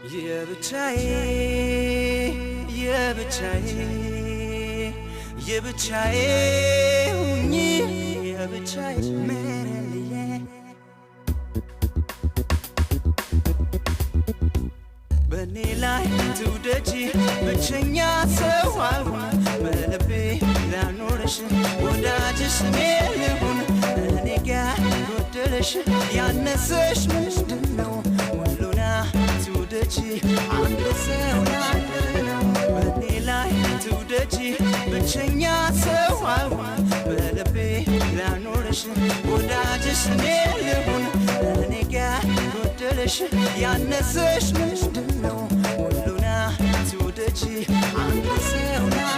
የብቻዬ የብቻዬ የብቻዬ ሁኚ የብቻዬ ሜሬልዬ በኔ ላይ ትውደጂ ብቸኛ ሰው አልሆን በልቤ ላኖርሽ ወዳጅሽ እኔ ልሁን እኔ ጋ ጎደለሽ ያነሰሽ ምንድነው ሁሉና ትውደጂ አንድ ሰው ነው በኔ ላይ ትውደጂ ብቸኛ ሰው አልሆን በልቤ ላኖርሽ ወዳጅሽ እኔ ልሁን እኔ ጋ ጎደለሽ ያነሰሽ ምንድነው ሁሉና ትውደጂ አንድ ሰው ነው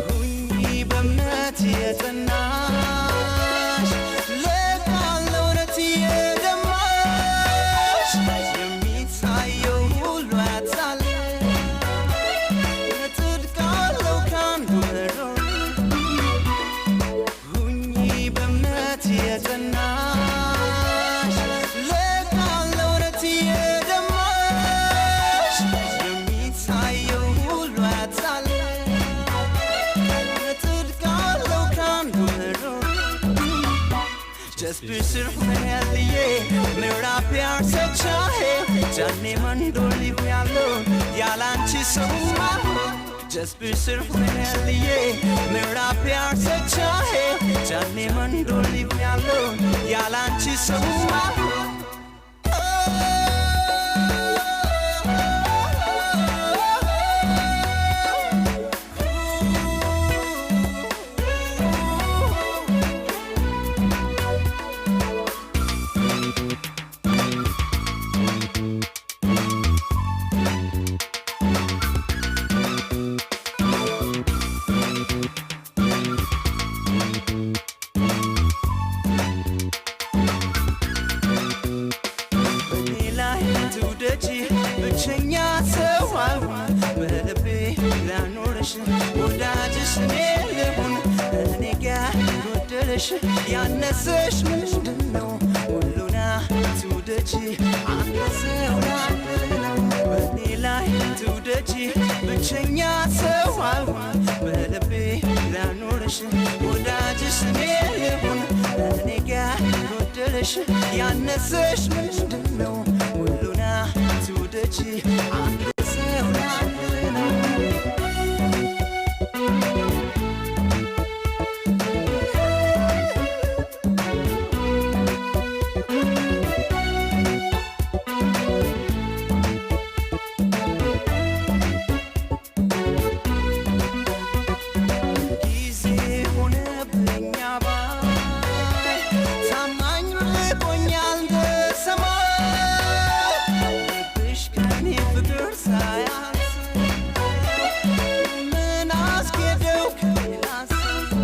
ሁኚ በእምነት የጸናሽ ለቃል ለእውነት የደማሽ የሚታየው ሁሉ ያጣል ጽድቅ አለው ከአንዱ መኖር ሁኚ በእምነት የጸናሽ ለቃል ለእውነት የደማሽ የሚታየው ሁሉ ያጣል ጽድቅ አለው ከአንዱ መኖር Just be सिर्फ मेरे लिए मेरा प्यार सच्चा है जाने मन डोली हुआ यालांची सहुआ Just be सिर्फ मेरे लिए मेरा प्यार सच्चा है जाने मन डोली हुआ यालांची सहुआ በኔ ላይ ትውደጂ ብቸኛ ሰው አልሆን በልቤ ላኖርሽ ወዳጅሽ እኔ ልሁን እኔ ጋ ጎደለሽ ያነሰሽ ምንድነው ሁሉና ትውደጂ አንድ ሰው ነው በኔ ላይ ትውደጂ ብቸኛ ሰው አልሆን በልቤ ላኖርሽ ወዳጅሽ እኔ ልሁን እኔ ጋ ጎደለሽ ያነሰሽ ምንድነው ሁሉና ትውደጂ አንድ ሰው ነው ጊዜ ሆነብኝ አባይ ታማኝ ርቆኛል እንደ ሰማይ ልብሽ ከኔ ፍቅር ሳያንስ ምን አስኬደው ከሌላ ሰው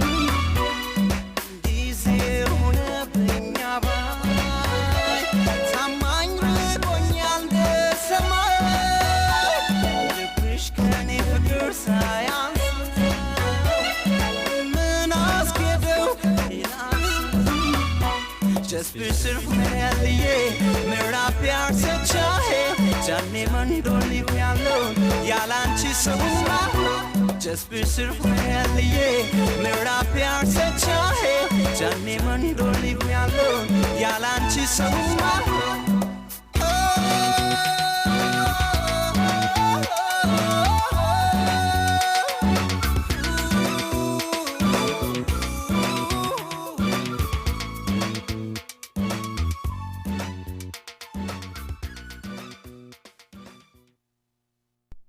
ጊዜ ሆነብኝ አባይ ታማኝ ርቆኛል እንደ ሰማይ ልብሽ ከኔ ፍቅር ሳያንስ ምን አስኬደው ከሌላ Just be सिर्फ मेरे लिए मेरा प्यार सच्चा है जाने मन डोली हुआ यालांची सहुआ Just be सिर्फ मेरे लिए मेरा प्यार सच्चा है जाने मन डोली हुआ यालांची सहुआ